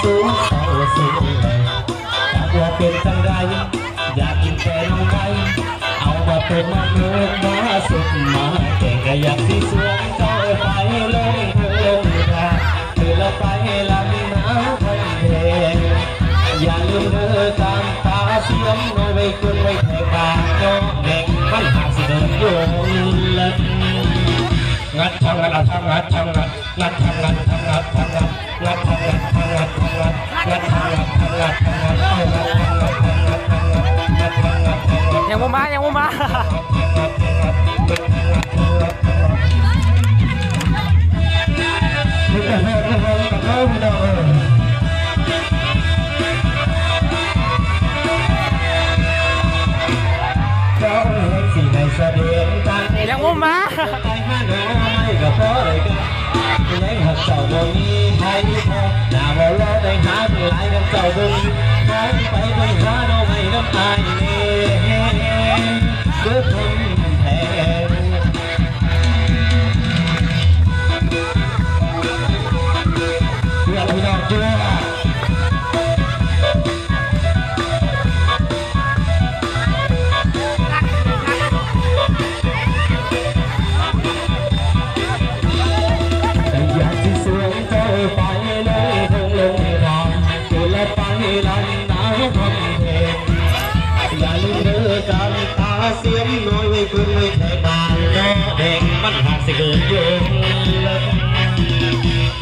ສູງເຕົ້າສູງແລງ ຈັກວ່າເປັນຈັ່ງໃດ ຢາກກິນແຕ່ໜໍ່ໄມ້ ເອົາມາຕົ້ມມາໝົກມາສຸກມາແກງ ກະຢາກຊິຊວນເຈົ້າໄປລົງທົ່ງລົງທາ ຄືລະໄປລຳນາຄຳແພງ ຢ່າລືມເດີການຕາສຽມ ນ້ອຍໄວ້ຄົນໄວ້ແຂກບ້ານນ້ອງແດງ ມັນຫາກຊິເດີນຍົງເລິກ ງັດທັງງັດ ອາທັງງັດທັງງັດ ງັດທັງງັດທັງງັດທັງງັດ ງັດທັງງັດທັງງັດທັງງັດ ງັດທັງງັດທັງງັດທັງງັດ ເອົາງັດທັງງັດທັງງັດທັງງັດ ງັດທັງງັດທັງງັດທັງງັດ ຍັງບໍ່ມາ ຍັງບໍ່ມາ ເຈົ້າເຮັດຊິໃຫ້ສະເດັດຕັ້ງ ຍັງບໍ່ມາ ໄປຫາໜໍ່ໄມ້ກໍພໍໄດ້ກະ ແລງຫາກເຈົ້າບໍ່ມີໃຜພໍ ໜ້າບໍ່ຫຼໍ່ໄດ້ຫາຫຼາຍ ຄັນເຈົ້າບໍ່ມີທາງໄປ ໄປຫາໜໍ່ໄມ້ນຳອ້າຍແດ່ ເດີຄົນແພງ ເພື່ອນພີ່ນ້ອງຕົວະ ຢາກຊິຊວນເຈົ້າໄປລົງທົ່ງລົງທາ ຄືລະໄປລຳນາຄຳແພງ ຢ່າລືມເດີການຕາສຽມ ນ້ອຍໄວ້ເພິ່ນໄວ້ແຂກບ້ານເນາະແດງ ມັນຫາກຊິເກີດຢູ່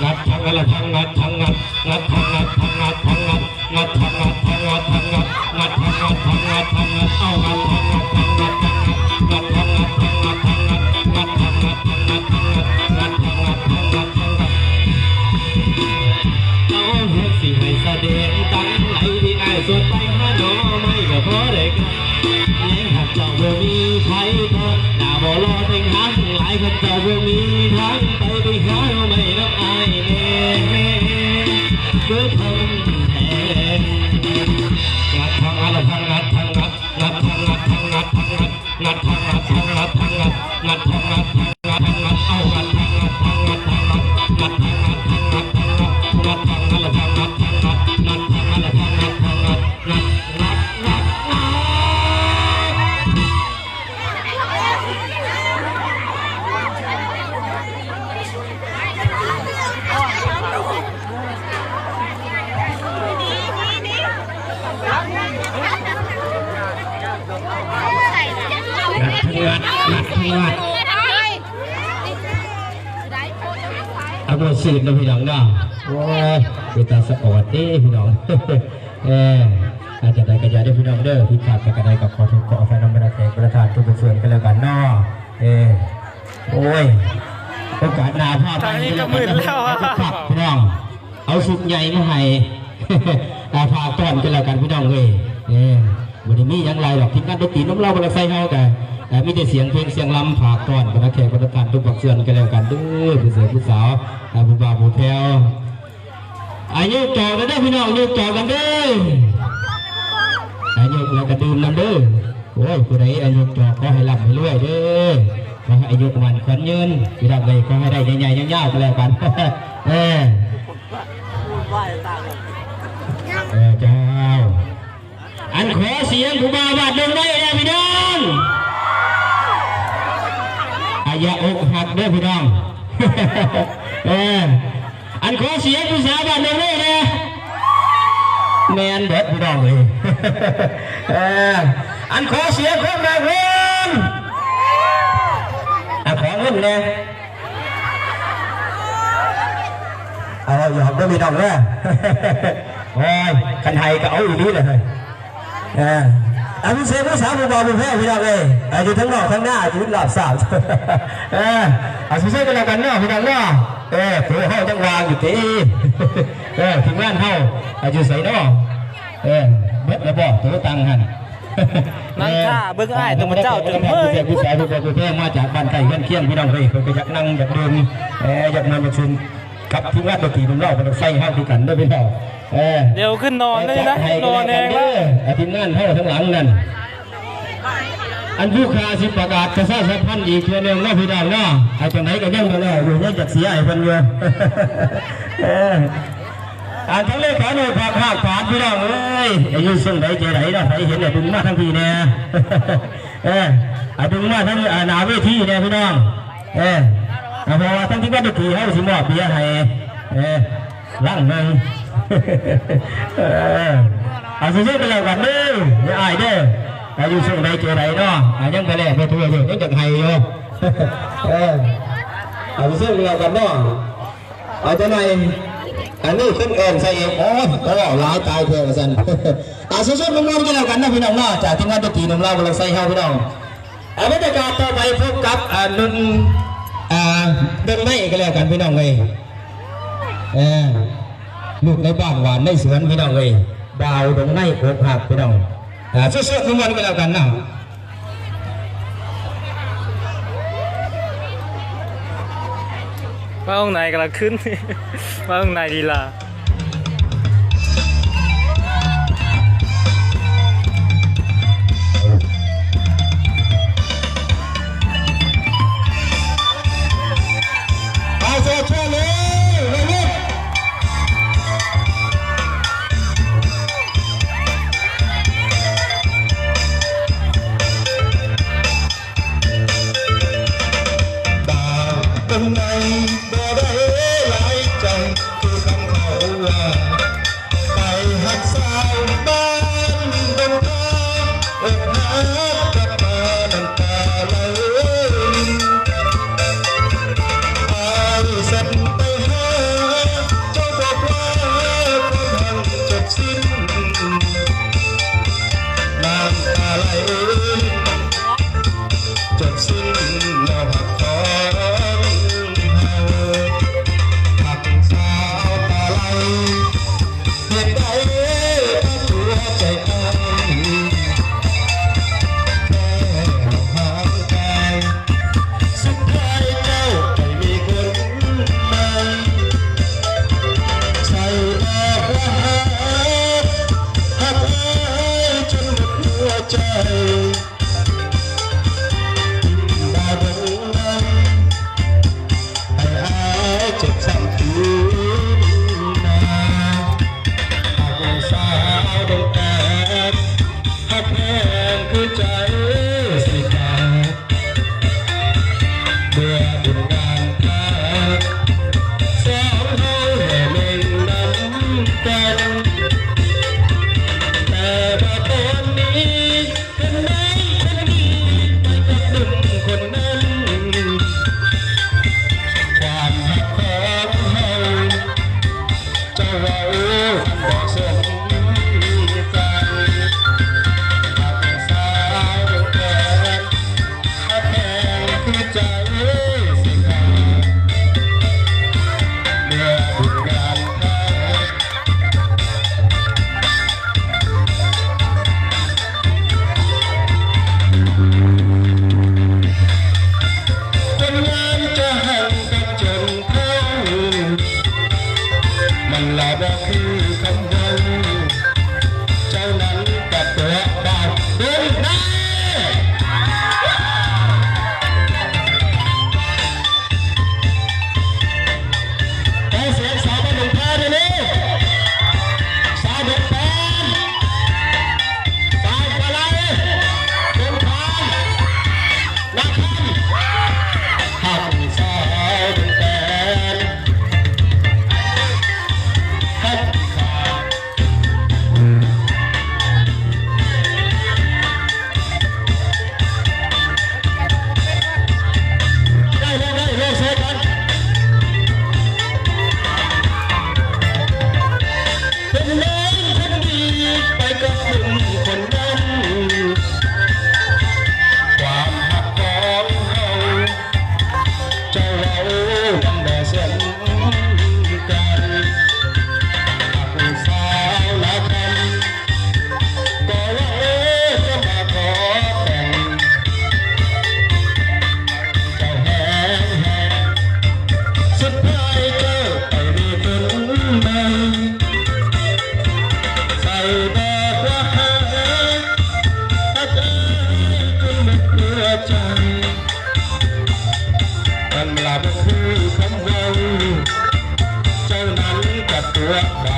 ງັດທັງງັດລະທັງງັດທັງງັດ ງັດທັງງັດທັງງັດທັງງັດ ງັດທັງງັດທັງງັດທັງງັດ ງັດທັງງັດທັງງັດທັງງັດ ເອົາງັດທັງງັດທັງງັດທັງງັດ ງັດທັງງັດທັງງັດທັງງັດ ງັດທັງງັດທັງງັດທັງງັດ ງັດທັງງັດທັງງັດທັງງັດ ເອົາເຮັດຊິໃຫ້ສະແດງຕັ້ງໃດ ທີ່ອ້າຍຊວນໄປຫາໜໍ່ໄມ້ກໍພໍໄດ້ກະ ແລງຫາກເຈົ້າບໍ່ມີໃຜພໍ ໜ້າບໍ່ຫຼໍ່ແຕ່ງຫາງຫຼາຍ ຄັນເຈົ້າບໍ່ມີທາງໄປ ໄປຫາໜໍ່ໄມ້ນຳອ້າຍແດ່ ຄືຄົນແພງ ງັດທັງງັດລະທັງງັດທັງງັດ ງັດທັງງັດທັງງັດທັງງັດ ງັດທັງງັດທັງງັດທັງງັດ ງັດທັງງັດທັງງັດທັງງັດ ເອົາງັດທັງງັດທັງງັດທັງງັດ ງັດທັງງັດທັງງັດທັງງັດ ງັດທັງງັດທັງງັດລະທັງງັດທັງງັດ ງັດທັງງັດລະທັງງັດທັງງັດ ງັດ ງັດ ງັດ ງັດ ງັດທັງງັດ ງັດທັງງັດ ອາ ບໍ່ຊື່ນເນາະພີ່ນ້ອງເນາະ ໂອ້ຍ ເປັນຕາສະອອດເດ້ພີ່ນ້ອງ ເອີ ອາ ຈັ່ງໃດກໍຢ່າເດີພີ່ນ້ອງເດີ ຜິດພາດໄປກະໄດ້ກໍຂໍໂທດຂໍອະໄພນຳບັນດາແຂກບັນດາທ່ານທຸກໆສ່ວນກັນແລ້ວກັນເນາະ ເອີ ໂອ້ຍ ໂອກາດໜ້າພາໄປ ທາງນີ້ກໍມືດແລ້ວ ພີ່ນ້ອງ ເອົາຊຸດໃຫຍ່ມາໃຫ້ ອາ ຝາກຕ້ອນກັນແລ້ວກັນພີ່ນ້ອງເອີຍ ເອີ ບໍ່ໄດ້ມີຫຍັງຫຼາຍດອກ ທີມງານດົນຕີໜຸ່ມລາວບັນດາໄຊເຮົາກະ ອາ ມີແຕ່ສຽງເພງສຽງລຳ ຝາກຕ້ອນບັນດາແຂກບັນດາທ່ານທຸກພາກສ່ວນກັນແລ້ວກັນເດີ ຜູ້ສາວຜູ້ສາວ ອາ ຜູ້ບ່າວຜູ້ແພ້ວ ອາ ຍົກຈອກແລ້ວເດີພີ່ນ້ອງ ຍົກຈອກກັນເດີ ອາ ຍົກແລ້ວກະດື່ມນຳເດີ ໂອ້ຍ ຜູ້ໃດອາຍຸຈອກຂໍໃຫ້ລ່ຳໃຫ້ລວຍເດີ ຂໍໃຫ້ອາຍຸໝັ້ນຂວັນຍືນ ພີ່ນ້ອງເອີຍ ຂໍໃຫ້ໄດ້ໃຫຍ່ໆຍາວໆກໍແລ້ວກັນ ເອີ ເອີ ເຈົ້າ ອັນຂໍສຽງຜູ້ບ່າວບ້ານດົງໄມ້ແດ່ພີ່ນ້ອງ ອາ ຢ່າອົກຫັກເດີພີ່ນ້ອງ ເອີ ອັນຂໍສຽງຜູ້ສາວບ້ານດອນເວແດ່ ແມ່ນເບິດພີ່ນ້ອງເອີຍ ເອີ ອັນຂໍສຽງຄົນໜ້າເງິນ ອັນຂໍເງິນແດ່ ເອົາ ຢອກເດີພີ່ນ້ອງເດີ ໂອ້ຍ ຄັນໃຫ້ກໍເອົາອີ່ຫຼີແຫຼະເຮີ້ຍ. ເອີ ອາ ພິເສດຜູ້ສາວຜູ້ບ່າວຜູ້ແພ້ວພີ່ນ້ອງເອີຍ ອາ ຢູ່ທາງນອກທາງໜ້າຢູ່ລາບຊາບ ເອີ ອາ ສຸດໆກັນແລ້ວກັນເນາະພີ່ນ້ອງເນາະ ເອີ ໂຕເຮົາຍັງວ່າງຢູ່ຕິ ເອີ ທີມງານເຮົາ ອາ ຢູ່ໃສເນາະ ເອີ ເບິດແລ້ວບໍ່ໂຕຕັງຫັ້ນ ນັ່ງຖ້າເບິ່ງອ້າຍຕົວເຈົ້າຈົນເມື່ອຍ ເອີ ຜູ້ສາວຜູ້ບ່າວຜູ້ແພ້ວມາຈາກບ້ານໃກ້ເຮືອນຄຽງພີ່ນ້ອງເອີຍ ເພິ່ນກໍຢາກນັ່ງຢາກດື່ມ ເອີ ຢາກມ່ວນຢາກຊື່ນ ກັບທີມງານດົນຕີໜຸ່ມລາວບັນດາໄຊເຮົາຄືກັນເດີພີ່ນ້ອງ ເອີ ດຽວຂຶ້ນນອນເລີຍນະ ນອນແຮງແລ້ວ ທີມງານເຮົາທາງຫຼັງນັ້ນ ອັນຜູ້ຂ້າຊິປະກາດປະຊາສຳພັນອີກເທື່ອໜຶ່ງເນາະພີ່ນ້ອງເນາະ ໃຫ້ຈັ່ງໃດກໍຍັງບໍ່ແລ້ວຢູ່ ຍັງຈັກເສຍໃຫ້ເພິ່ນຢູ່ ເອີ ອັນທັງເລຂາໂນດຝາກຮາກຖານພີ່ນ້ອງເອີຍ ຢູ່ເຊິ່ງໃດເຈໃດເນາະ ໃຜເຫັນແລ້ວດຶງມາທາງພີ້ແດ່ ເອີ ອາ ດຶງມາທາງ ອາ ໜ້າເວທີແດ່ພີ່ນ້ອງ ເອີ ອາ ເພາະວ່າທາງທີມງານດົນຕີເຮົາຊິມອບເບຍໃຫ້ ເອີ ລັງໜຶ່ງ ເອີ ອາ ສູ້ໆກັນແລ້ວກັນເດີ ຢ່າອາຍເດີ ອາ ຢູ່ເຊິ່ງໃດເຈໃດເນາະ ອາ ຍັງບໍ່ແລ້ວບໍ່ທົ່ວຢູ່ ຍັງຢາກໃຫ້ຢູ່ ເອີ ອາ ສູ້ໆກັນແລ້ວກັນເນາະ. ເອົາຈັກໜ່ອຍ ອັນນີ້ເພິ່ນເອີ້ນໃສ່ເອງ ໂອ້ຍ ໂອ້ ຫຼາຍຕາຍແທ້ວ່າຊັ້ນ ອ່າ ສະສົດໆມ່ວນໆກັນແລ້ວກັນເນາະພີ່ນ້ອງເນາະ ຈາກທີມງານດົນຕີໜຸ່ມລາວກຳລັງໃສ່ເຮົາພີ່ນ້ອງ ອ່າ ບັນຍາກາດຕໍ່ໄປພົບກັບ ອ່າ ໜຸ່ມ ອ່າ ດົງໄນກັນແລ້ວກັນພີ່ນ້ອງເອີຍ ເອີ ລູກໃນບ້ານຫວານໃນສວນພີ່ນ້ອງເອີຍ ບ່າວດົງໄນອົກຫັກພີ່ນ້ອງ ອ່າ ສະສົດໆມ່ວນໆກັນແລ້ວກັນເນາະ. ມາຫ້ອງໃນກຳລັງຂຶ້ນ ມາຫ້ອງໃນລີລາ ບ່າວຄົນໃດບໍ່ໄດ້ຫຼາຍໃຈ ຄືຄຳເຂົາວ່າ ໄປຮັກສາວບ້ານດົງທາ ອົກຫັກກັບມານ້ຳຕາໄຫຼລິນ ອ້າຍສັນໄປຫາ ເຈົ້າບອກວ່າຄວາມຮັກຈົບສິ້ນ ນ້ຳຕາໄຫຼລິນ ຈົບສິ້ນແລ້ວຮັກຂອງເຮົາ ຮັກສາວຕາໄຫຼ ເຮັດໃດປະຕົວໃຈອ້າຍ ແຄ່ເຮົາຫ່າງກາຍ ສຸດທ້າຍເຈົ້າໄປມີຄົນໃໝ່ ໃສ່ດອກວ່າຮັກ ຮັກອ້າຍຈົນໝົດຫົວໃຈ ບໍ່ເບິ່ງໃນ ໃຫ້ອ້າຍເຈັບຊ້ຳຄືນມາ ຮັກສາວດົງແຕກ ຮັກແພງຄືໃຈຊິຂາດ ເມື່ອບຸນງານພາກ ສອງເຮົາແຫ່ເມັ່ງນຳກັນ ແຕ່ວ່າຕອນນີ້ ເຫັນນາງຄົນນີ້ໄປກັບໜຸ່ມຄົນນັ້ນ ຄວາມຮັກຂອງເຮົາ ເຈົ້າເວົ້າມັນບໍ່ສົມກັນ ຮັກສາວແຕ່ ຫາກແພງຄືໃຈຊິຂາດ ເມື່ອບຸນງານພາກ ຄົນງາມຈະຮັ່ງກັນຈົນເຖົ້າ ມັນລະບໍ່ຄືຄຳເວົ້າ ເຈົ້ານັ້ນກະຕົວະບ່າວດົງນາຍ ຂໍສຽງສາວບ້ານດົງພານແດ່ເດີ ສາວດົງປານ ສາວປາໄລ ດົງພານ ນາຄຳ ຮັກສາວດົງແປນ ຮັກ ໄດ້ແລ້ວ ໄດ້ແລ້ວ ໃສ່ກັນ ເປັນນາງຄົນດີໄປກັບໜຸ່ມຄົນນັ້ນ ຄວາມຮັກຂອງເຮົາ ເຈົ້າເວົ້າມັນບໍ່ສົມກັນ ຮັກສາວນາຄຳ ກໍວ່າເອີ ຈະມາຂໍແຕ່ງ ເຈົ້າແຮງແຮງ ສຸດທ້າຍເຈົ້າໄປມີຄົນໃໝ່ ໃສ່ດອກວ່າຮັກ ຮັກອ້າຍຈົນໝົດຫົວໃຈ ມັນລະບໍ່ຄືຄຳເວົ້າ ເຈົ້ານັ້ນກະຕົວະ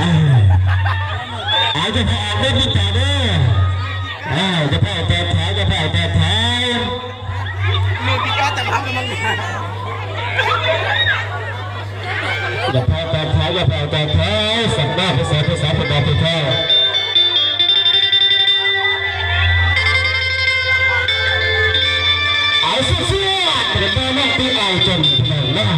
ອ່າ ເອົາ ຢ່າພາອອກເດີ ພີ່ນ້ອງເດີ ອ່າ ຢ່າພາອອກແຕກຂາ ຢ່າພາອອກແຕກຂາ ຢ່າພາແຕກຂາ ຢ່າພາແຕກຂາ ສັກໜ້າພາສາ ພາສາເພິ່ນບອກເພິ່ນແທ້ ເອົາ ສວດໆ ເປັນແມ່ນ້ອງທີ່ອາຍຈົນເພິ່ນເນາະ.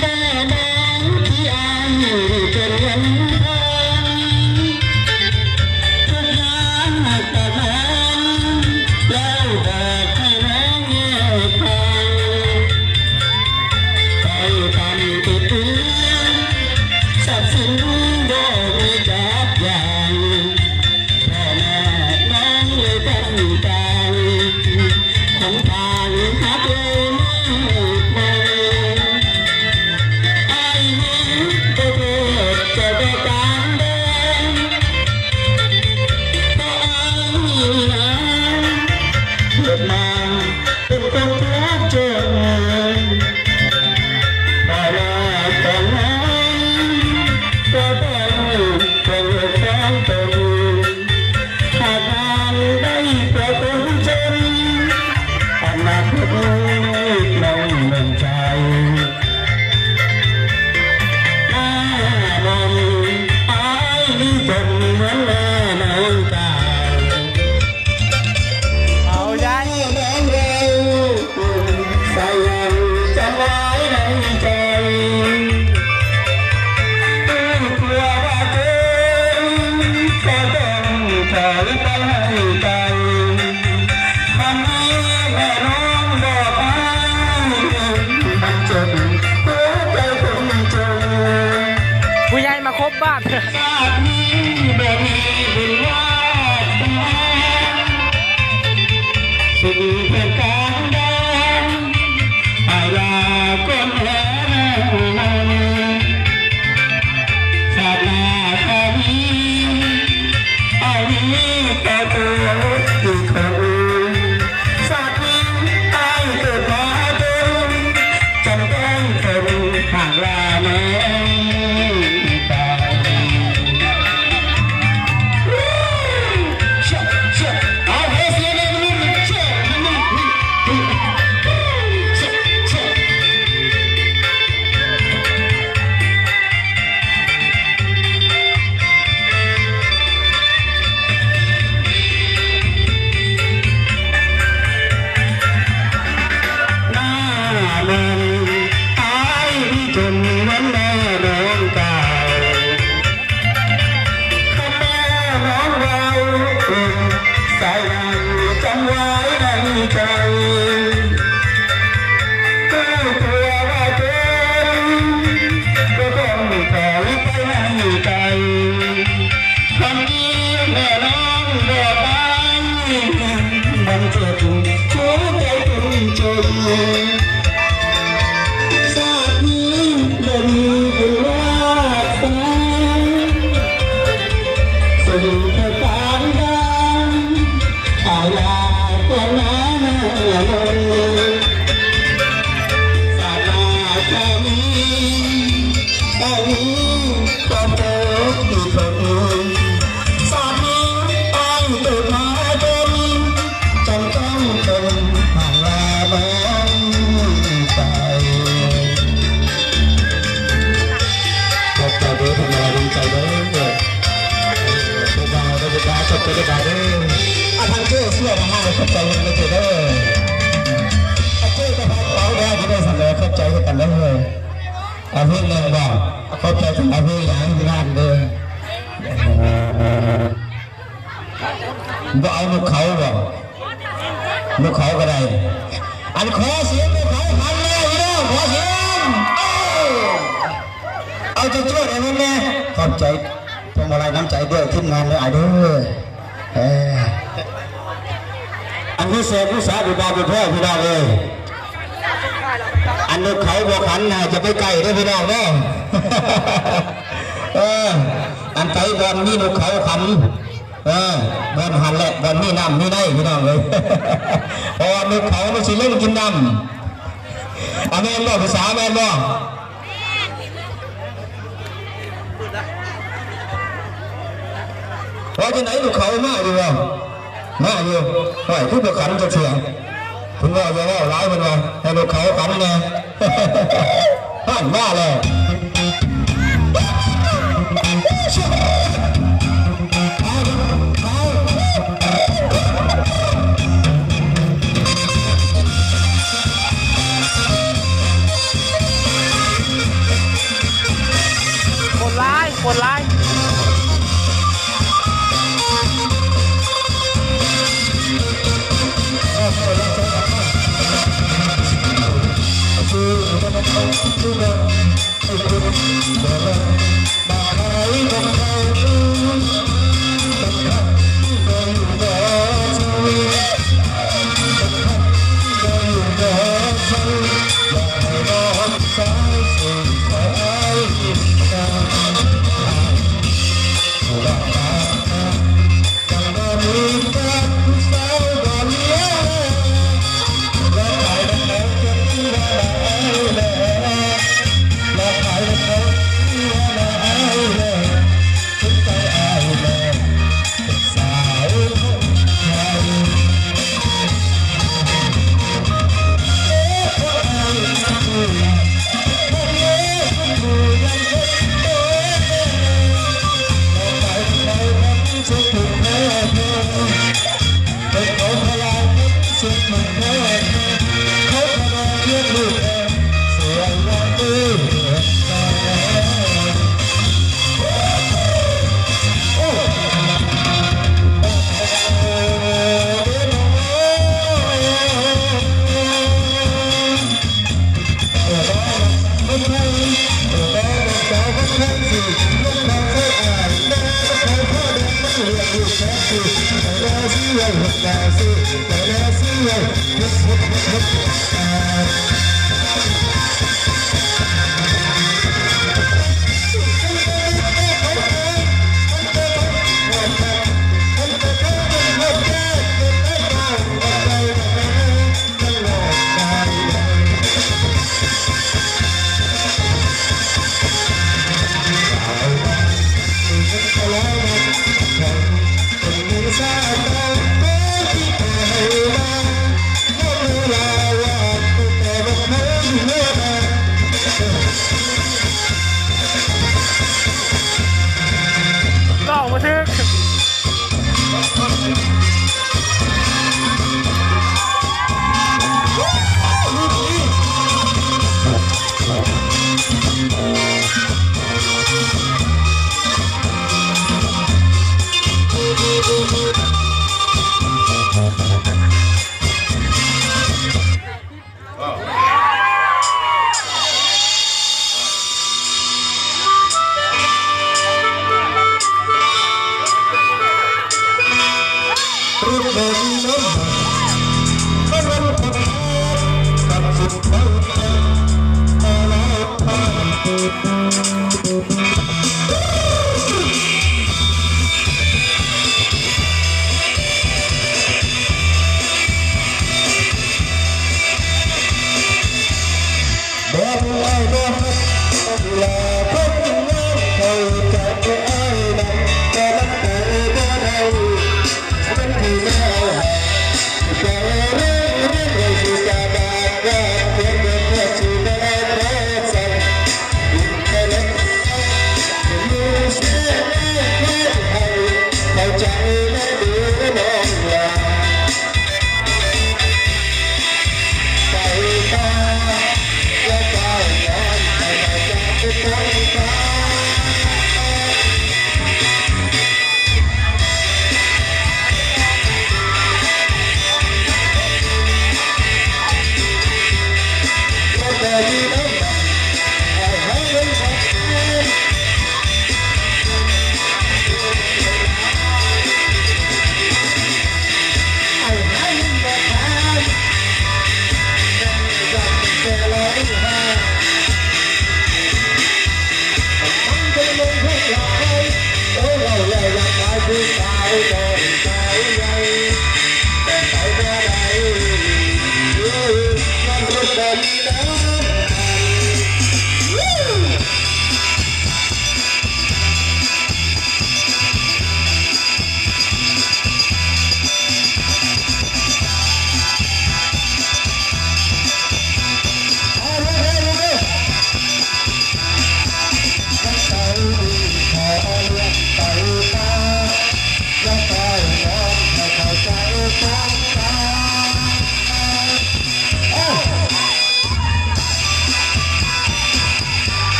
ແມ່ນ້ອງທີ່ອາຍເປັນເງິນທອງ ທຸກຍາມຕານອນ ແລ້ວບອກໃຫ້ນ້ອງແຍກທາງ ໄປຕາມຕິດເຮືອນ ຊັບສິນບໍ່ມີຈັກຢ່າງ ພໍ່ແມ່ນ້ອງເລີຍຕ້ອງຕາຍ ຫົນທາງຮັກເລີຍມືດມົນ ອ້າຍນີ້ບໍ່ໂທດເຈົ້າດອກການແດງ ເພາະອ້າຍນີ້ນາ ເກີດມາເປັນຄົນທຸກຈົນ ພາລະຂອງນ້ອງກໍຕ້ອງເປັນລູກຂອງຕົນ ຫາກງານໄດ້ເພື່ອຄົນຈົນ ອະນາຄົດລູກນ້ອງແມ່ນໃຈ ໜ້າມົນອ້າຍນີ້ຈົນເໝືອນແມ່ນ້ອງກາວ ເອົາຍາຍ ສາຍຍັງຈຳໄວ້ໃນໃຈ ຮູ້ຕົວວ່າເກີນ ກໍຕ້ອງຖອຍໄປໃຫ້ໄກ ມັນມີແມ່ນ້ອງບອກອ້າຍ ມັນເຈັບຫົວໃຈຄົນຈົນ ຜູ້ໃຫຍ່ມາຄົບບ້ານ ຊາດນີ້ບໍ່ມີບຸນວາສະໜາ ສຸດແຫ່ງການດາ ອາຍລາກ່ອນແລ້ວ ຊາດໜ້າຖ້າມີ ອາຍມີແຕ່ຕົວອີກຄົນ ຊາດນີ້ອາຍເກີດມາຈົນ ຈຳຕ້ອງທົນຫາກລາແມ່ໄປ. ເອົາ ເຮີ້ຍ ສຽງແດ່ ໜ້ານັ້ນອ້າຍຈົນເໝືອນແມ່ນ້ອງກາວ ຄຳແມ່ນ້ອງເວົ້າ ສາຍຍັງຈຳໄວ້ໃນໃຈ ຮູ້ຕົວວ່າເຈັບ ກໍຕ້ອງຖອຍໄປໃຫ້ໄກ ຄຳທີ່ແມ່ນ້ອງບອກໄປ ມັນເຈັບຫົວໃຈຄົນຈົນ ຊາດນີ້ບໍ່ມີບຸນວາສະໜາ ສົມແຕ່ປານດາ ອາຍລາກວ່າໜ້າມາມົນ ສາດໜ້າຖ້າມີ ອາຍມີຄວາມທຸກທີ່ທົນ ຊາດນີ້ອາຍເກີດມາຈົນ ຈຳຕ້ອງທົນຫາງລາແມ່ໄປ. ເດີ ອາ ທາງເຈ້ເຊື່ອມາ ຂອບໃຈເດີເຈົ້າເດີ ອາ ເຈ້ກໍພາເຂົາແດ່ ທີ່ໄດ້ສະເໜີ ຂອບໃຈຄືກັນເດີ ອາ ເພງໜຶ່ງບໍ່ ຂອບໃຈສຳລັບເພງຫຍັງງານເດີ ບໍ່ເອົານົກເຂົາບໍ່? ນົກເຂົາກໍໄດ້ ອັນ ຂໍສຽງນົກເຂົາຂັນແດ່ພີ່ນ້ອງ ຂໍສຽງ ເອີ ເອົາໃຈຈວດໃຫ້ມັນແດ່ ຂອບໃຈພວງມາໄລນ້ຳໃຈດ້ວຍທີມງານເດີອ້າຍເດີ ເອີ ອັນ ມີແສງມີສາ ບໍ່ບາດບໍ່ແພ້ ພີ່ນ້ອງເອີຍ ອັນ ນົກເຂົາບໍ່ຂັນນະ ຈະໄປໃກ້ເດີພີ່ນ້ອງເດີ ເອີ ອັນ ໄປບ່ອນມີນົກເຂົາຂັນ ເອີ ບ່ອນຫັ້ນແຫຼະ ບ່ອນມີນ້ຳມີໃນ ພີ່ນ້ອງເອີຍ ເພາະວ່ານົກເຂົາມັນຊິລົງກິນນ້ຳ ອາ ແມ່ນບໍ່ ຜູ້ສາວ ແມ່ນບໍ່? ວ່າຈັ່ງໃດ ນົກເຂົາມາຢູ່ບໍ່? ມາຢູ່ ຫ້ວຍ ຄືບໍ່ຂັນຈັກເທື່ອ ເພິ່ນວ່າຢ່າເວົ້າຫຼາຍ ເພິ່ນວ່າ ໃຫ້ນົກເຂົາຂັນແດ່ ຫັ້ນມາແລ້ວ ຄົນຫຼາຍ ຄົນຫຼາຍ ເວົ້າບໍ່ຖືກ. ເ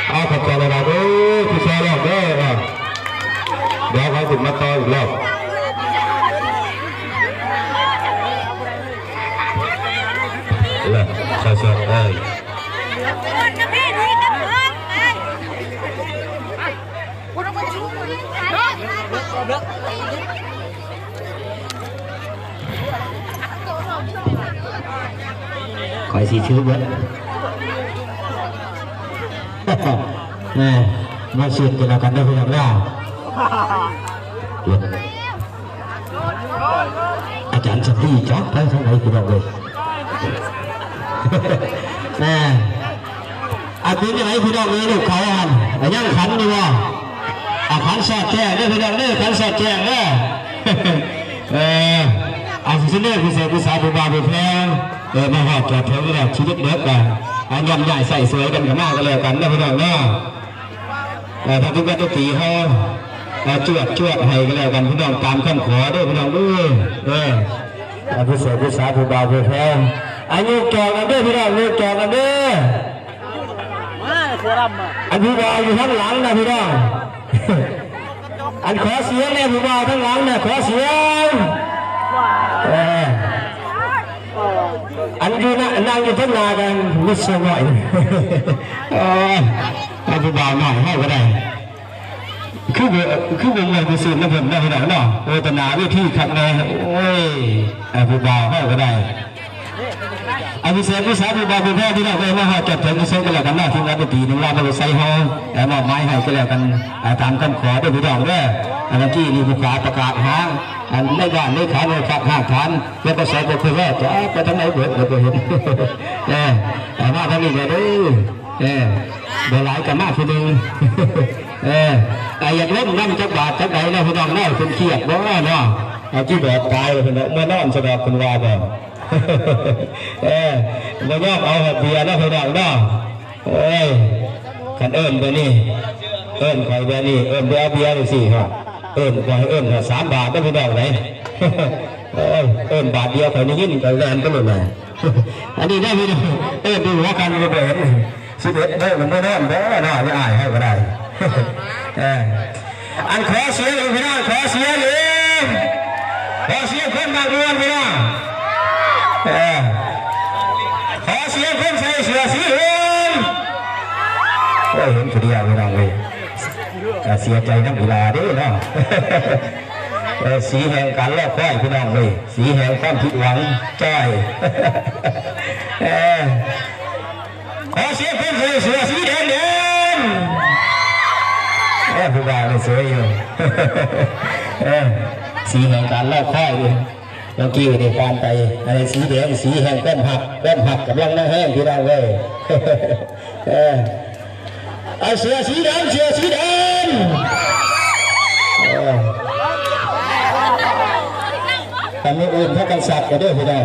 ເອົາ ຂອບໃຈຫຼາຍໆເດີ ທີ່ຊ່ອຍເຮົາເດີ. ດຽວເຮົາຊິມາຕໍ່ອີກລອບ ແລະ ຊອຍໆເອີຍ. ຂ້ອຍຊິຖືເບິດ ແໝ່ ມາສູດກັນແລ້ວກັນເດີ ພີ່ນ້ອງເດີ. ອາຈານສະຕີຈັກໄປທາງໃດ ພີ່ນ້ອງເອີຍ. ແມ່ ອາ ເປັນຈັ່ງໃດພີ່ນ້ອງເອີຍ ລູກເຂົາຫັ້ນ ອາ ຍັງຂັນຢູ່ບໍ່? ອາ ຂັນສອດແຈ້ງເດີພີ່ນ້ອງເດີ ຂັນສອດແຈ້ງເດີ. ເອີ ອາ ຊິເຊີນຜູ້ສາວຜູ້ສາວ ຜູ້ບ່າວຜູ້ແພງ ເອີ ມາຮອດຈອດເຖິງແລ້ວ ຊີວິດເດີກະ ອາ ຍ່ຳຍ້າຍໃຊ້ສວຍກັນເຂົ້າມາກໍແລ້ວກັນເດີພີ່ນ້ອງເດີ. ເອີ ທາງທີມງານດົນຕີເຮົາ ເອີ ຈວດ ຈວດໃຫ້ກັນແລ້ວກັນ ພີ່ນ້ອງ ຕາມຄຳຂໍເດີພີ່ນ້ອງເດີ. ເອີ ອາ ຜູ້ສາວຜູ້ສາວ ຜູ້ບ່າວຜູ້ແພງ ອາ ຍົກຈອກນຳເດີພີ່ນ້ອງ ຍົກຈອກນຳເດີ. ມາເສືອດຳມາ ອັນຜູ້ບ່າວຢູ່ທາງຫຼັງນະພີ່ນ້ອງ ອັນຂໍສຽງແດ່ ຜູ້ບ່າວທາງຫຼັງນະ ຂໍສຽງ. ເອີ ອັນຢູ່ນະ ນັ່ງຢູ່ທາງໜ້າກັນມິດສະໜ້ອຍ. ເອີ ອັນຜູ້ບ່າວນ້ອຍເຮົາກໍໄດ້ ຄືບໍ່ ຄືບໍ່ເມື່ອຍບໍ່ຊືນນຳເພິ່ນເນາະ ພີ່ນ້ອງເນາະ. ໂອ້ ຕາໜ້າເວທີຄັກແນ່ ໂອ້ຍ ອາ ຜູ້ບ່າວເຮົາກໍໄດ້ ອາ ຜູ້ສາວ ຜູ້ສາວ ຜູ້ບ່າວ ຜູ້ແພງ ພີ່ນ້ອງເອີຍ ມາຮອດຈອດເຖິງທີ່ສຸດກໍແລ້ວກັນເນາະ ທີມງານດົນຕີໜຶ່ງລາວ ນະໂມໄຊເຮົາ ເອີ ມອບໝາຍໃຫ້ກໍແລ້ວກັນ ອາ ຕາມຄຳຂໍເດີພີ່ນ້ອງເດີ. ອັນເມື່ອກີ້ນີ້ຜູ້ຂ້າປະກາດຫາ ອັນໃນບ້ານເລີຍ ຂາໂນດຄັກຮາກຖານ ແລ້ວກໍສອບບໍ່ຄືແລ້ວ ຈະໄປທາງໃດເບິດ ແລ້ວບໍ່ເຫັນ ເອີ ເອີ ມາທາງນີ້ແດ່ເດີ. ເອີ ບໍ່ຫຼາຍກໍມາຜູ້ໜຶ່ງ ເອີ ອາ ຢາກລົມນຳຈັກບາດຈັກໃດເນາະ ພີ່ນ້ອງເນາະ ເພິ່ນຄຽດບໍ່ເນາະ. ອາ ທີ່ບອກຕາຍເພິ່ນເນາະ ເມືອນອນຊະດອກ ເພິ່ນວ່າບໍ່. ເອີ ບໍ່ຍອມເອົາຮອດເບຍເນາະ ພີ່ນ້ອງເນາະ. ໂອ້ຍ ຄັນເອີ້ນແບບນີ້ ເອີ້ນຂ້ອຍແບບນີ້ ເອີ້ນບໍ່ເອົາເບຍຈັ່ງຊີ້ເນາະ ເອີ້ນຂ້ອຍ ເອີ້ນສາມບາດເດີ ພີ່ນ້ອງເອີຍ. ໂອ້ຍ ເອີ້ນບາດດຽວຂ້ອຍໄດ້ຍິນ ຂ້ອຍແລ່ນໄປໂລດແຫຼະ. ອັນນີ້ໄດ້ພີ່ນ້ອງ ເອີ້ນຢູ່ຫົວຄ່ຳກໍບໍ່ເຫັນ ສິບເອັດໂມງກໍບໍ່ນອນບໍ່ເນາະ ຍາຍອ້າຍເຮົາກໍໄດ້. ເອີ ອັນ ຂໍສຽງອີກ ພີ່ນ້ອງ ຂໍສຽງອີກ ຂໍສຽງຄົນມັກມ່ວນ ພີ່ນ້ອງ. ເອີ ຂໍສຽງຄົນໃສ່ເສື້ອສີເຫືອງ. ໂອ້ຍ ເຫັນຜູ້ດຽວ ພີ່ນ້ອງເອີຍ ເສຍໃຈນຳອີ່ຫຼ້າເດ້ເນາະ. ເອີ ສີແຫ່ງການລໍຄອຍ ພີ່ນ້ອງເອີຍ ສີແຫ່ງຄວາມຜິດຫວັງຈ້ອຍ. ເອີ ຂໍສຽງຄົນໃສ່ເສື້ອສີແດງແດງ. ເອີ ຜູ້ບ່າວນີ້ສວຍຢູ່. ເອີ ສີແຫ່ງການລໍຄອຍຢູ່ ເມື່ອກີ້ໄດ້ຜ່ານໄປ ອັນນີ້ສີແດງ ສີແຫ່ງຄວາມຮັກ ຄວາມຮັກກຳລັງມາແຮງ ພີ່ນ້ອງເອີຍ. ເອີ ເອົາເສື້ອສີດຳ ເສື້ອສີດຳ. ເອີ ຄັນມື້ອື່ນພາກັນສັກກໍເດີ ພີ່ນ້ອງ.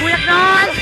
ກູຢາກນອນ.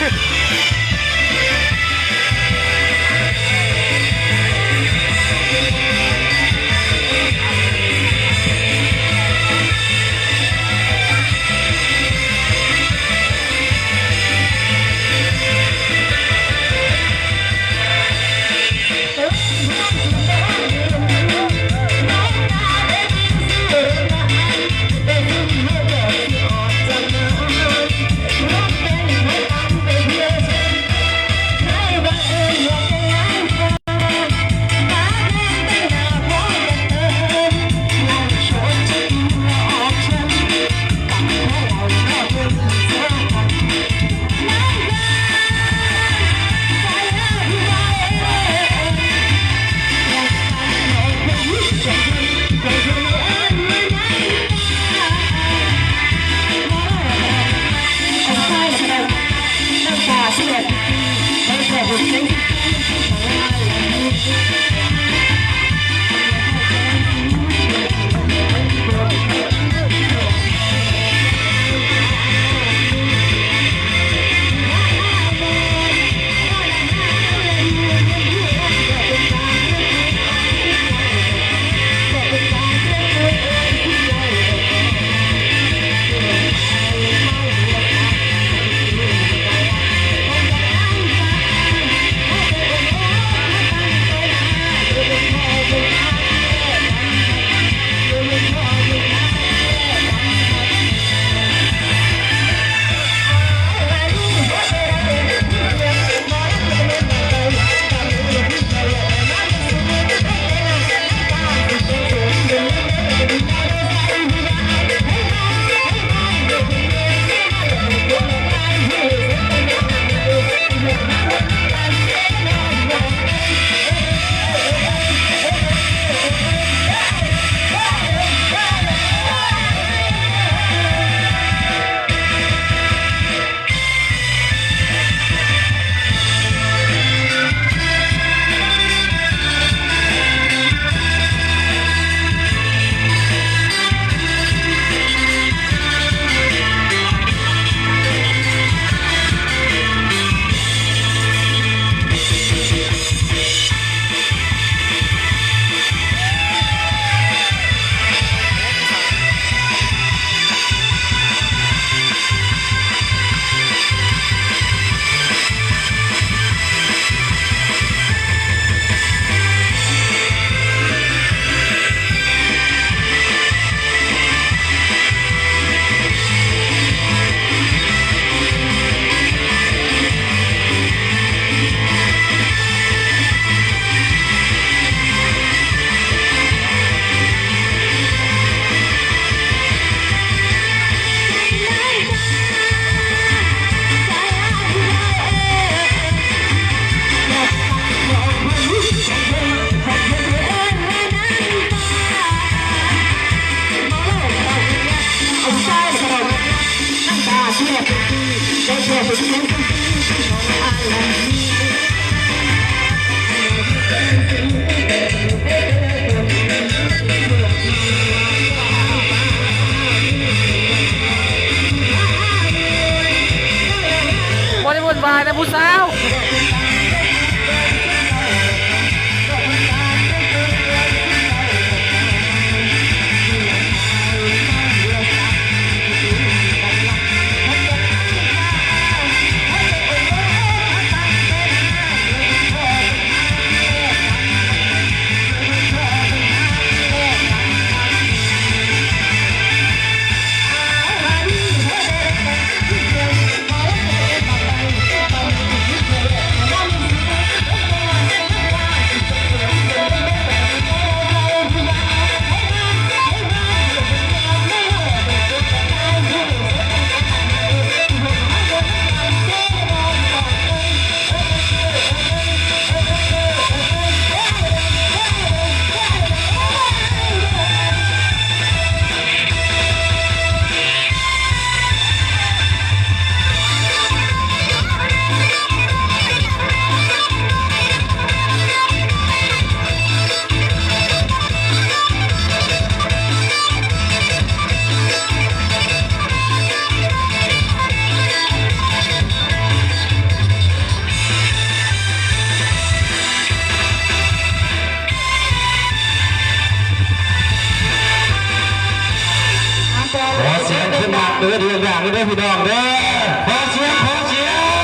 ບໍ່ໄດ້ວຸ່ນວາຍນະຜູ້ສາວ. ເດີພີ່ນ້ອງເດີ ຂໍສຽງ ຂໍສຽງ.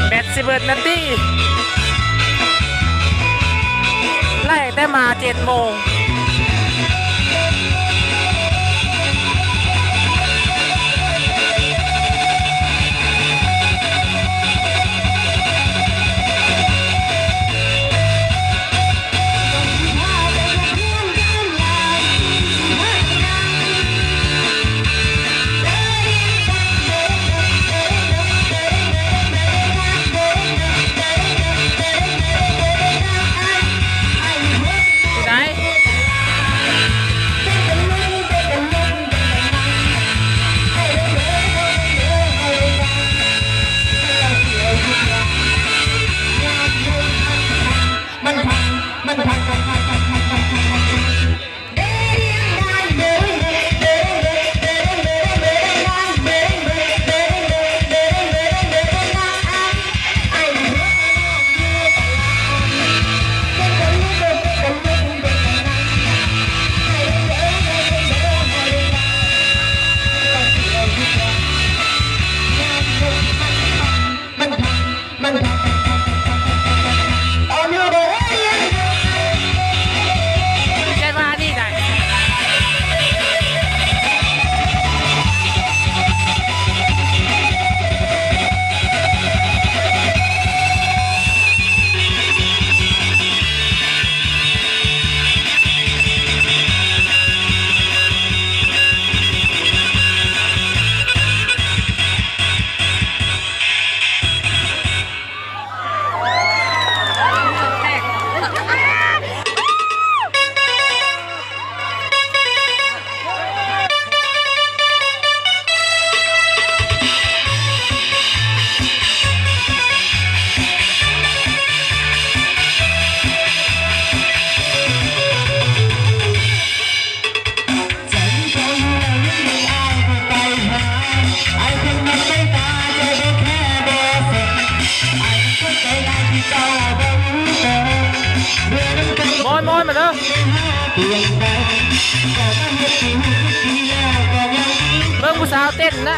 ແບັດຊິເບິດແລ້ວຕິ ໄລ່ແຕ່ມາເຈັດໂມງ. ມອຍໆ ມາເດີ. ເບິ່ງຜູ້ສາວເຕັ້ນນະ.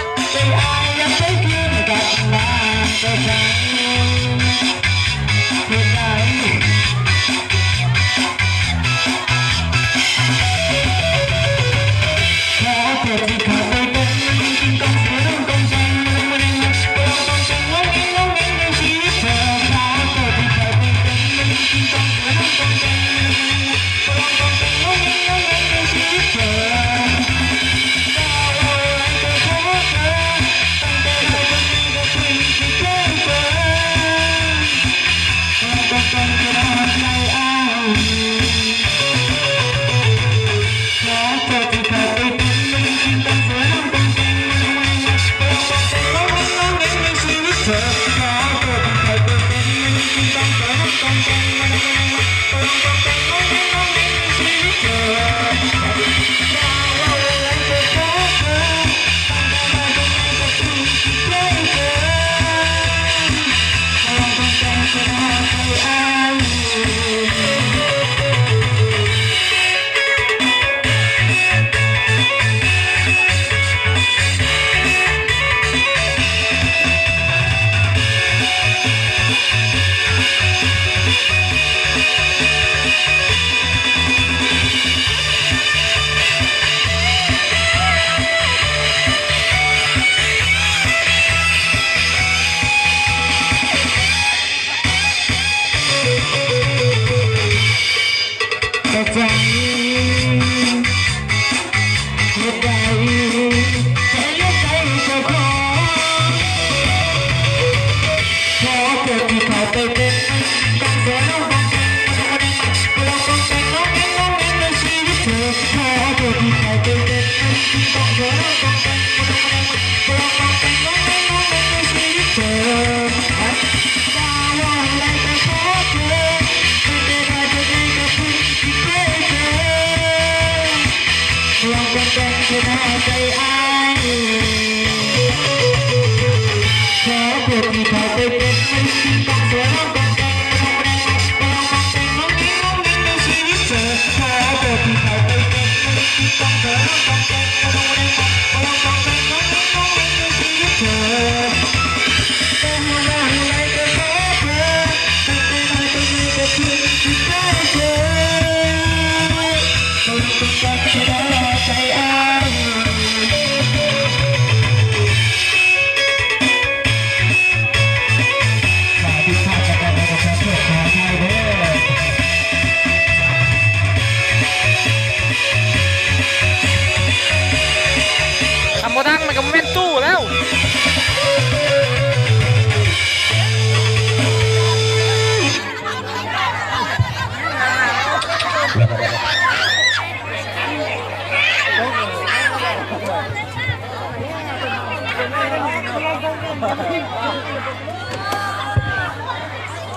ຄັນບໍ່ດັງມັນກໍບໍ່ແມ່ນຕູ້ແລ້ວ.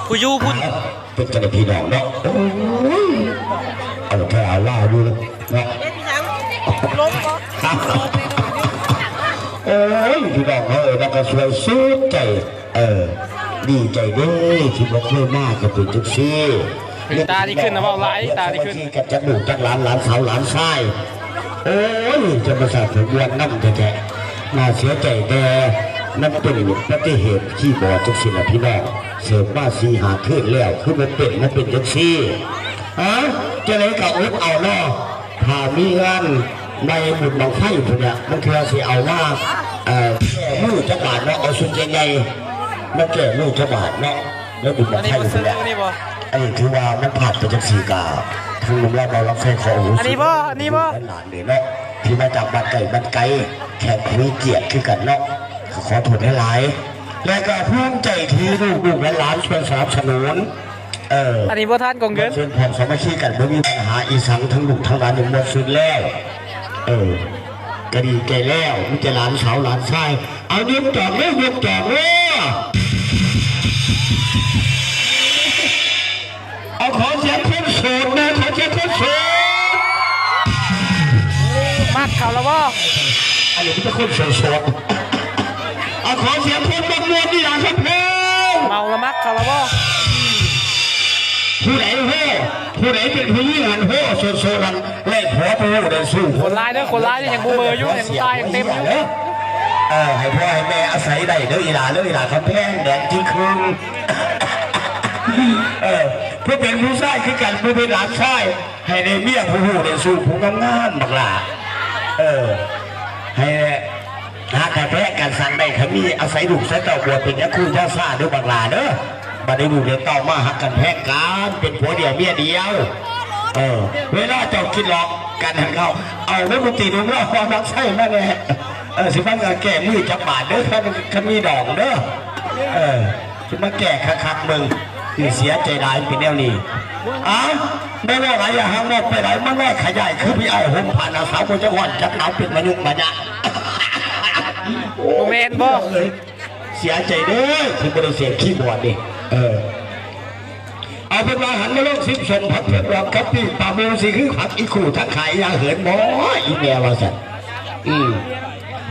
ຜູ້ຢູ່ພຸ້ນ ເປັນຈັ່ງໃດພີ່ນ້ອງເນາະ? ໂອ້ຍ ເອົາແທ້ເອົາວ່າຢູ່ເນາະ. ເອີຍ ພີ່ນ້ອງເອີຍ ມັນກໍຊ່ວຍສຸດໃຈ. ເອີ ດີໃຈເດ້ ທີ່ບໍ່ເຄີຍມາກໍເປັນຈັ່ງຊີ້. ຕານີ້ຂຶ້ນນະ ເວົ້າຫຼາຍ ຕານີ້ຂຶ້ນກັນ ຈັກລູກຈັກຫຼານ ຫຼານສາວຫຼານຊາຍ. ໂອ້ຍ ທຳມະຊາດເພິ່ນມ່ວນນຳແທ້ໆ. ໜ້າເສຍໃຈແຕ່ມັນເປັນອຸບັດຕິເຫດຄີບອດຈັ່ງຊີ້ລະພີ່ນ້ອງ. ເສີບມາສີ່ຫ້າຄືນແລ້ວ ຄືບໍ່ເປັນ ມາເປັນຈັ່ງຊີ້. ເອົ້າ ຈັ່ງໃດກໍອົດເອົາເນາະ. ຖ້າມີງານໃນບຸນບັ້ງໄຟພຸ້ນນະ ບາງເທື່ອຊິເອົາມາ ເອີ ແກ້ມືຈັກບາດເນາະ ເອົາຊຸດໃຫຍ່ໆ ມາແກ້ມືຈັກບາດເນາະ ໃນບຸນບັ້ງໄຟພຸ້ນນະ. ອັນນີ້ຖືວ່າມັນພາດໄປຈັ່ງຊີ້ກະ ທາງໜຸ່ມລາວເບົາລຳໄຟຂໍອະໂຫສິ ອັນນີ້ບໍ່ ອັນນີ້ບໍ່ ຫຼານເດ້ເນາະ ທີ່ມາຈາກບ້ານໃກ້ບ້ານໄກ ແຂກຜູ້ມີກຽດຄືກັນເນາະ ກໍຂໍໂທດຫຼາຍໆ ແລະກໍພູມໃຈທີ່ລູກໆຫຼານໆຊ່ວຍສະໜັບສະໜູນ. ເອີ ອັນນີ້ບໍ່ທານກອງເງິນ ເຊີນພ້ອມສາມັກຄີກັນ ບໍ່ມີບັນຫາອີ່ສັງ ທັງລູກທັງຫຼານນີ້ໝົດສຸດແລ້ວ. ເອີ ກະດີໃຈແລ້ວ ມີແຕ່ຫຼານສາວຫຼານຊາຍ. ເອົາ ຍົກຈອກເດີ ຍົກຈອກເດີ. ເອົາ ຂໍສຽງຄົນໂສດແດ່ ຂໍສຽງຄົນໂສດ. ມັກເຂົາລະບໍ່? ອັນນີ້ມີແຕ່ຄົນໂສດໆ. ເອົາ ຂໍສຽງຄົນມັກມ່ວນນີ້ລະຄັບເພິ່ນ. ເມົາລະມັກເຂົາລະບໍ່? ຜູ້ໃດເຮີ້? ຜູ້ໃດເປັນຜູ້ຍິງຫັ້ນ ໂຫ ໂຊໆ ນັ້ນ ແລະຜົວຜູ້ໄດ້ສູ້ ຄົນຫຼາຍເດີ ຄົນຫຼາຍເດີ ຍັງບໍ່ເບີຢູ່ ຍັງຕາຍຍັງເຕັມຢູ່ເດີ. ເອີ ໃຫ້ພໍ່ໃຫ້ແມ່ອາໄສໄດ້ເດີ ອີຫຼ້າເດີ ອີຫຼ້າຄຳແພງ ແດງຈຶ່ງຄຶງ. ເອີ ຜູ້ເປັນຜູ້ຊາຍຄືກັນ ຜູ້ເປັນຫຼານຊາຍ ໃຫ້ໄດ້ເມຍຜູ້ຮູ້ໄດ້ສູ້ ຜູ້ງາມໆ ບັກຫຼ້າ. ເອີ ໃຫ້ ຫາກະແພງກັນ ສັງໄດ້ ຄັນມີອາໄສລູກໃສ່ເຕົ້າ ບວດເປັນຍາຄູຢາຊາເດີບັກຫຼ້າເດີ. ບັດນີ້ລູກເດເຕົ້າມາ ຮັກກັນແພງກັນ ເປັນຜົວດຽວເມຍດຽວ. ເອີ ເວລາເຈົ້າຄິດຫຼອກກັນຫັ້ນ ເອົາ ເອົາວົງດົນຕີໜຸ່ມລາວຄອນຮັກໄຊມາແດ່. ເອີ ຊິມາແກ້ມືຈັບບາດເດີ ຄັນ ຄັນມີດອງເດີ. ເອີ ຊິມາແກ້ຄັກໆ ເບິ່ງ ຊິເສຍໃຈຫຼາຍເປັນແນວນີ້. ເອົ້າ ບໍ່ເວົ້າຫຼາຍ ຢ່າຫ່າງນອກໄປຫຼາຍ ມານ້ອຍຂະຫຍາຍຄືພີ່ອ້າຍຫົ່ມຜ້າໜ້າສາວ ບໍ່ຈັກຮ້ອນຈັກໜາວ ເປັນມາຍຸມາຍະ. ໂອ້ ບໍ່ແມ່ນບໍ່? ເອີຍ ເສຍໃຈເດີ ຄືບໍ່ໄດ້ສຽບຄີບອດນີ້. ເອີ ເອົາເປັນວ່າ ຫັນມາລົງຊິບສົມ ຜັກເຜັດດອກກະປິ ປາໝູ່ຊິຄືຜັກອີ່ຄູ່ ທັງຂາຍຢ່າເຫີນບໍ່ ອີແມ່ວ່າຊັ້ນ. ອືມ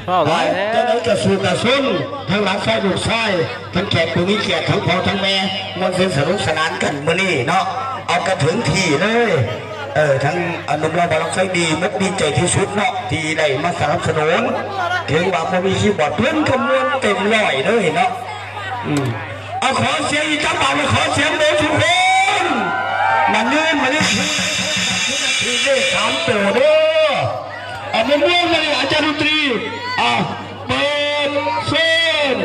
ເວົ້າຫຼາຍແທ້ ຈັ່ງໃດກະສູ້ກະຊົນ ທັງຫຼານຊາຍລູກຊາຍ ທັງແຂກຜູ້ມີກຽດ ທັງພໍ່ທັງແມ່ ມ່ວນຊື່ນສະໜຸກສະໜານກັນມື້ນີ້ເນາະ. ເອົາກະເຖິງທີ່ເລີຍ. ເອີ ທັງ ອາ ໜຸ່ມຫຼໍ່ບ່າວລຳໄຊ ດີອົກດີໃຈທີ່ສຸດເນາະ ທີ່ໄດ້ມາສະໜັບສະໜູນ. ເຖິງວ່າບໍ່ມີຄີບອດ ເພິ່ນກະມ່ວນເຕັມຮ້ອຍເລີຍເນາະ. ອືມ ເອົາ ຂໍສຽງອີກຈັກບາດ ແລະ ຂໍສຽງເດີທຸກຄົນ. ມາເນີນ ມາເນີນ ຖືກເລກສາມໂຕເດີ. ເອົາ ມ່ວນໆ ມາເລີຍ ອາຈານດົນຕີ ເອົາ ເປີດເຊີນ.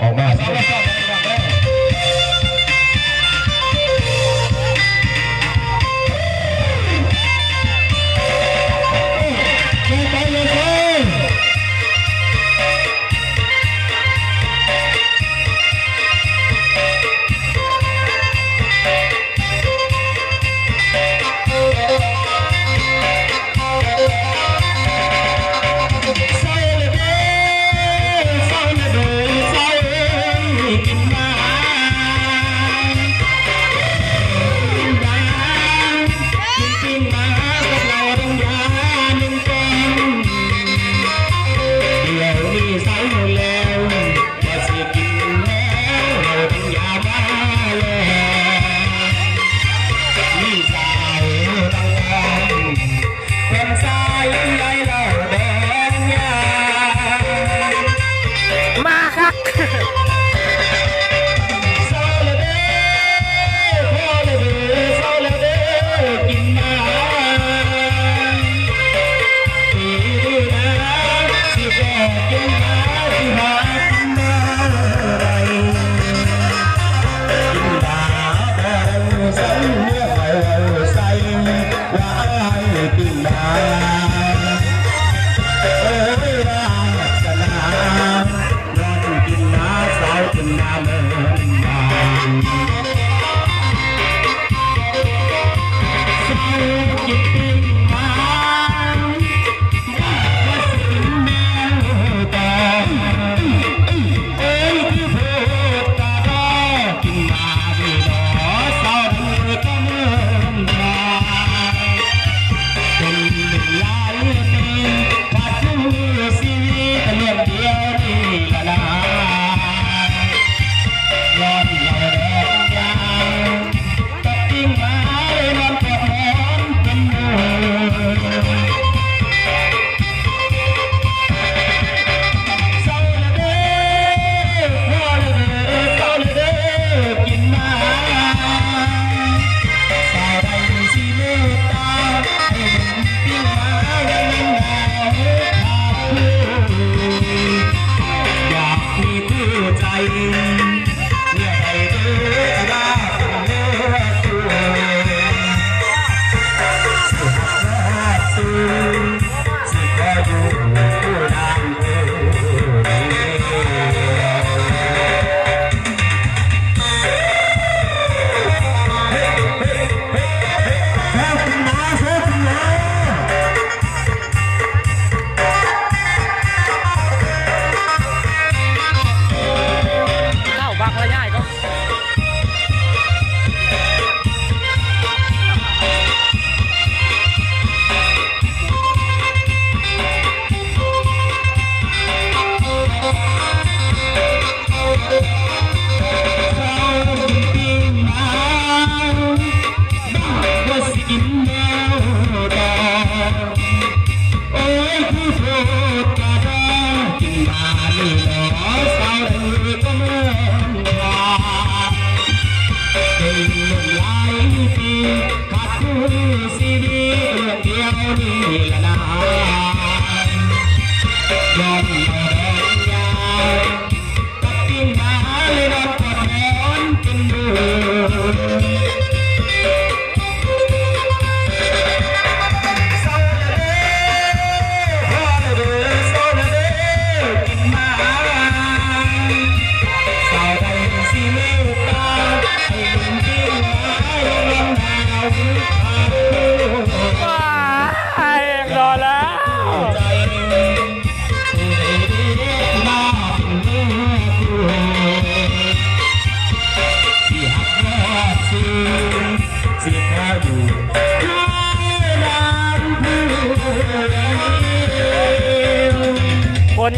ອອກມາຊະ. ມາຄັກ.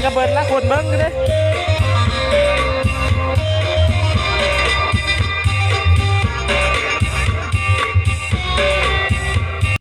ກະເບິດລະ ຄົນເບິ່ງເດ້.